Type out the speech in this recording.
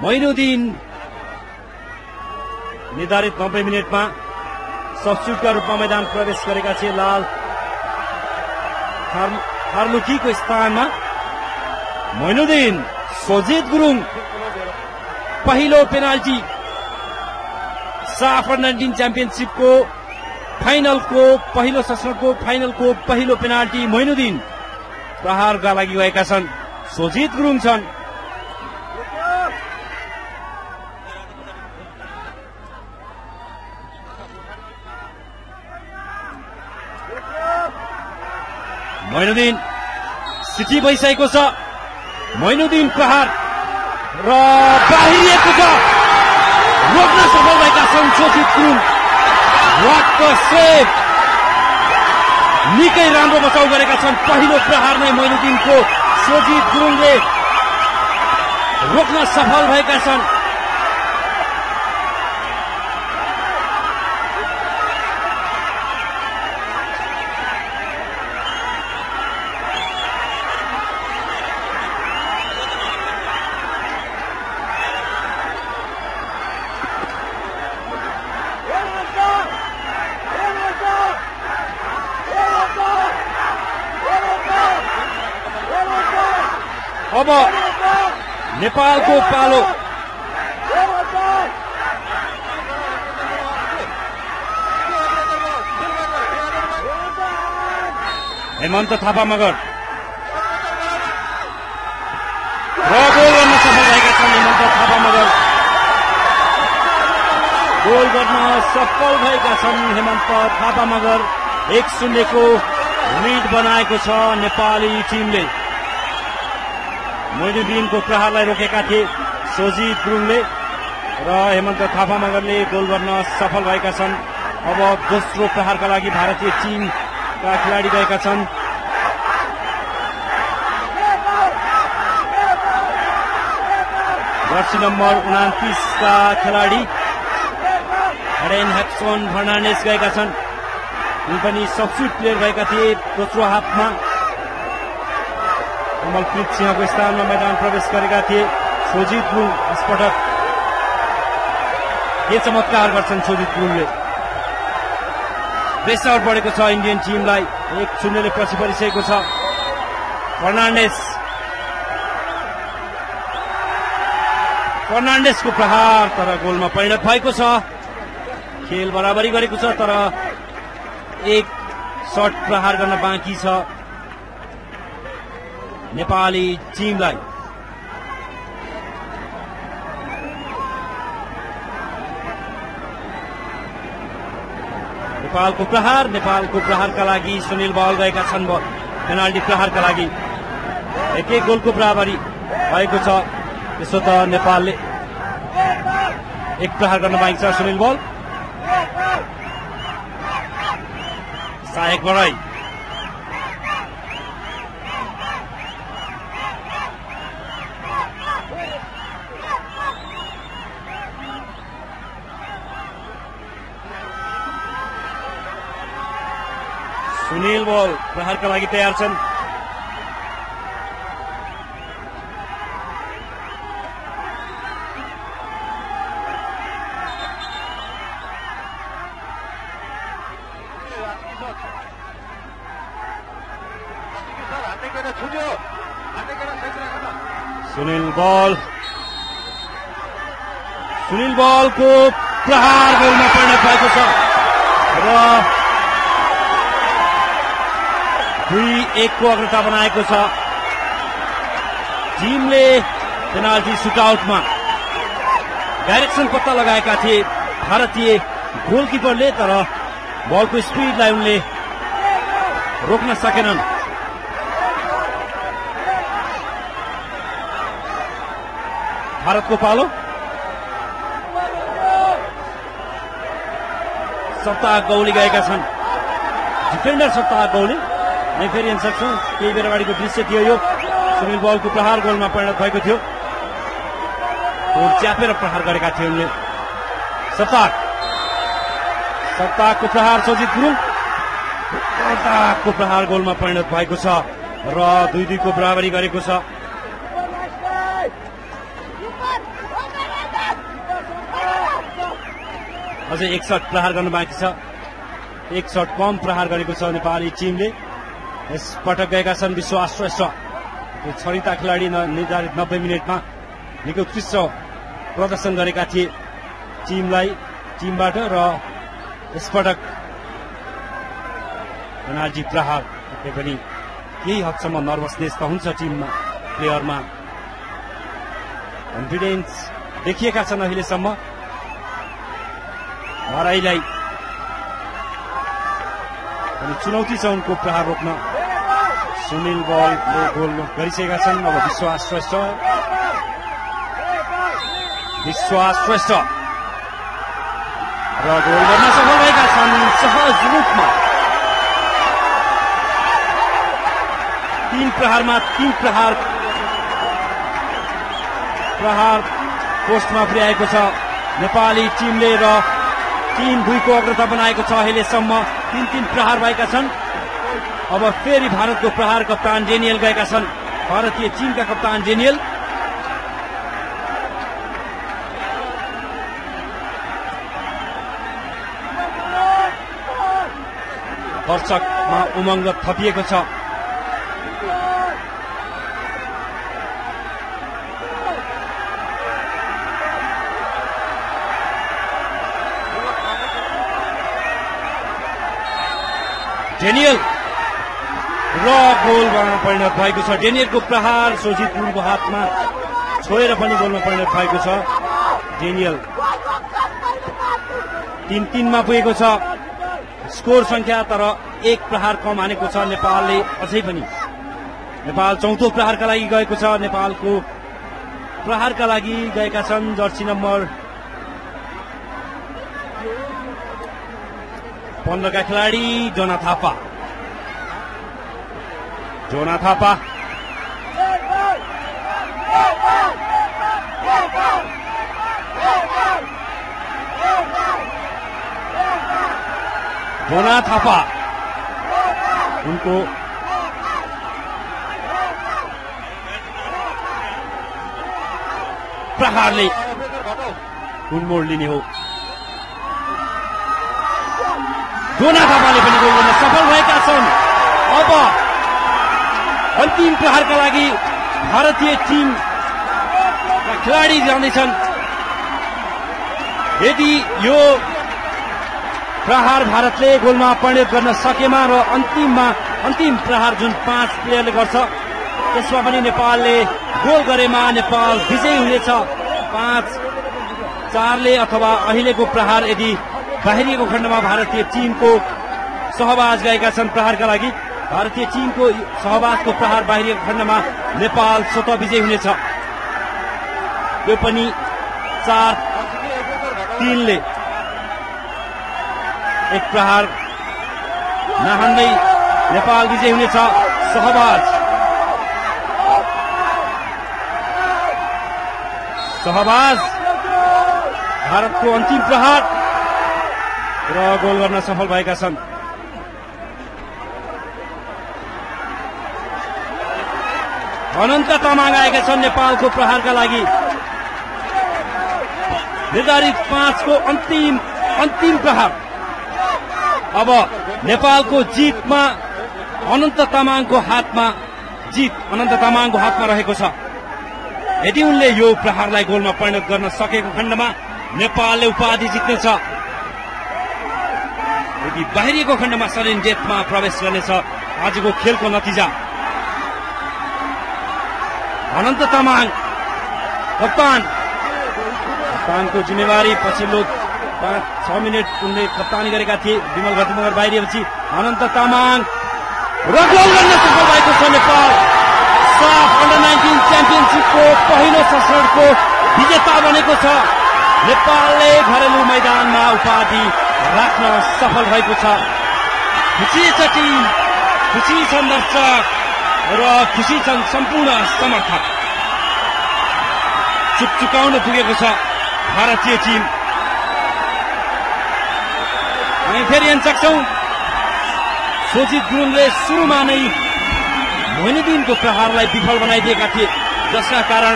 मोइनुद्दिन निर्धारित 90 मिनेटमा सब्स्टिट्युटका रूपमा मैदान प्रवेश गरेका थिए। लाल फार्लुकीको स्थानमा मोइनुद्दिन। सोजित गुरुङ पहिलो पेनाल्टी साफ अन्डर-19 च्याम्पियनशिपको फाइनलको पहिलो सेसनको फाइनलको पहिलो पेनाल्टी मोइनुद्दिन प्रहारका लागि गएका छन्। सोजित गुरुङ छन्। मोइनुद्दिन सिटी भइसकेको छ। मोइनुद्दिन प्रहार र बाहिरिएको छ। रोक्न सफल भएका छन् Sojit Gurung. What a save! निकै राम्रो बचाउ गरेका छन्। पहिलो प्रहार नै मोइनुद्दिनको सोजित गुरुङले रोक्न सफल भएका छन्। अब नेपालको पालो। हेमन्त थापा मगर गोल गर्न सफल भएका छन्। हेमन्त थापा मगर गोल गर्न सफल भएका छन्। हेमन्त थापा मगर 1-0 को लीड बनाएको छ नेपाली टिमले। मोइनुद्दिनको प्रहारलाई रोकेका थिए सोजित गुरुङले र हेमन्त थापा मगरले गोल गर्न सफल भएका छन्। अब दोस्रो प्रहारका लागि भारतीय टिमका खेलाडी गएका छन्। जर्सी नम्बर 29 का खेलाडी एडेन हेक्सन फर्नान्डेस गएका छन्। उनी पनि सब्स्टिट्युट प्लेयर भएका थिए दोस्रो हाफमा। कमलप्रीत सिंहको स्थानमा मैदान प्रवेश गरेका थिए सोजित गुरुङ। यसपटक के चमत्कार गर्छन् सोजित गुरुङले। प्रेसर बढेको छ इन्डियन टिमलाई। 1-0 पछि परिसकेको छ। फर्नान्डेसको प्रहार तर गोलमा परिणत भएको छ। खेल बराबरी गरेको छ तर एक शट प्रहार गर्न बाँकी छ नेपाली टिमलाई। नेपालको प्रहारका लागि सुनिल बल गएका छन्। पेनाल्टी प्रहारका लागि एक गोलको बराबरी भएको छ। त्यसो त नेपालले एक प्रहार गर्न बाँकी छ। सुनिल बल सहायक बढाई सुनिल बल प्रहारका लागि तयार छन्। सुनिल बलको प्रहार गोलमा परिणत भएको छ र 2-1 को अग्रता बनाएको छ। टिमले पेनाल्टी सुटआउटमा डाइरेक्सन पत्ता लगाएका थिए भारतीय गोलकिपरले तर बलको स्पिडलाई उनले रोक्न सकेनन्। भारतको पालो। सप्ताह गौली गएका छन्। डिफेन्डर सप्ताह गौली नै फेरि हेर्न सक्छौँ। केही बेर अगाडिको दृश्य थियो यो। सुनिल बलको प्रहार गोलमा परिणत भएको थियो। गोल च्यापेर प्रहार गरेका थिए उनले। सप्ताहको प्रहार सोजित गुरुङ। सप्ताहको प्रहार गोलमा परिणत भएको छ र 2-2 को बराबरी गरेको छ। अझै एक शट प्रहार गर्नु बाँकी छ। एक शट कम प्रहार गरेको छ नेपाली टिमले। यस पटक गएका छन् विश्वास श्रेष्ठ। यो छरिता खेलाडी निर्धारित 90 मिनेटमा निकै उत्कृष्ट प्रदर्शन गरेका थिए टिमबाट र यसपटक पेनाल्टी प्रहार पनि केही हदसम्म नर्भसनेस त हुन्छ टिममा, प्लेयरमा कन्फिडेन्स देखिएका छन् अहिलेसम्म। हराईलाई पनि चुनौती छ उनको प्रहार रोक्न। सुनिल बलले गोल गरिसकेका छन्। अब विश्वास श्रेष्ठ र गोल गर्न सफल भएका छन् सहज रूपमा। 3 प्रहारमा 3 प्रहार पोस्टमा पुर्याएको छ नेपाली टिमले र 3-2 को अग्रता बनाएको छ अहिलेसम्म। 3-3 प्रहार भएका छन्। अब फेरि भारतको प्रहार कप्तान डेनियल गएका छन्। भारतीय टिमका कप्तान डेनियल। दर्शकमा उमङ्ग थपिएको छ। डेनियल र गोलमा परिणत भएको छ। डेनियलको प्रहार सोजित गुरुङको हातमा छोएर पनि गोलमा परिणत भएको छ। डेनियल 3-3 मा पुगेको छ स्कोर संख्या, तर 1 प्रहार कम हानेको छ नेपालले। अझै पनि नेपाल चौथो प्रहारका लागि गएको छ। नेपालको प्रहारका लागि गएका छन् जर्सी नम्बर 15 का खेलाडी जोना थापा। जोना थापा उनको प्रहारले उन्मोड लिने हो। जोना थापाले पनि गोल गर्न सफल भएका छन्। अब अन्तिम प्रहारका लागि भारतीय टिमका खेलाडी जाँदैछन्। यदि यो प्रहार भारतले गोलमा परिणत गर्न सकेमा र अन्तिम प्रहार जुन 5 प्लेयरले गर्छ त्यसमा पनि नेपालले गोल गरेमा नेपाल विजयी हुनेछ 5-4ले। अथवा अहिलेको प्रहार यदि बाहिरिएको खण्डमा भारतीय टिमको सहभाग गएका छन् प्रहारका लागि, भारतीय टिमको सहभागको प्रहार बाहिरिएको खण्डमा नेपाल स्वतः विजयी हुनेछ। यो पनि 4-3ले एक प्रहार नहान्दै नेपाल विजयी हुनेछ। सहबाज भारतको अन्तिम प्रहार र गोल गर्न सफल भएका छन्। अनन्त तामाङ आएका छन् नेपालको प्रहारका लागि। निर्धारित 5 को अन्तिम प्रहार। अब नेपालको जितमा अनन्त तामाङको हातमा रहेको छ। यदि उनले यो प्रहारलाई गोलमा परिणत गर्न सकेको खण्डमा नेपालले उपाधि जित्नेछ। यदि बाहिरिएको खण्डमा सडन डेथमा प्रवेश गर्नेछ आजको खेलको नतिजा। अनन्त तामाङ कप्तानको जिम्मेवारी पछिल्लो 5-6 मिनट उनले कप्तानी गरेका थिए। विमल घटमगर बाहिरिएपछि अनन्त तामाङ र गोल गर्न सफल भएको छ नेपाल। साफ अन्डर-19 च्याम्पियनसिपको पहिलो संस्करणको विजेता बनेको छ। नेपालले घरेलु मैदानमा उपाधि राख्न सफल भएको छ। खुसी छ टिम, खुसी छन् दर्शक र खुसी छन् सम्पूर्ण समर्थक। चुकाउन पुगेको छ भारतीय टिम। हामी फेरि हेर्न सक्छौं सोजित गुरुङले सुरुमा नै मोहिनुद्दिनको प्रहारलाई विफल बनाइदिएका थिए, जसका कारण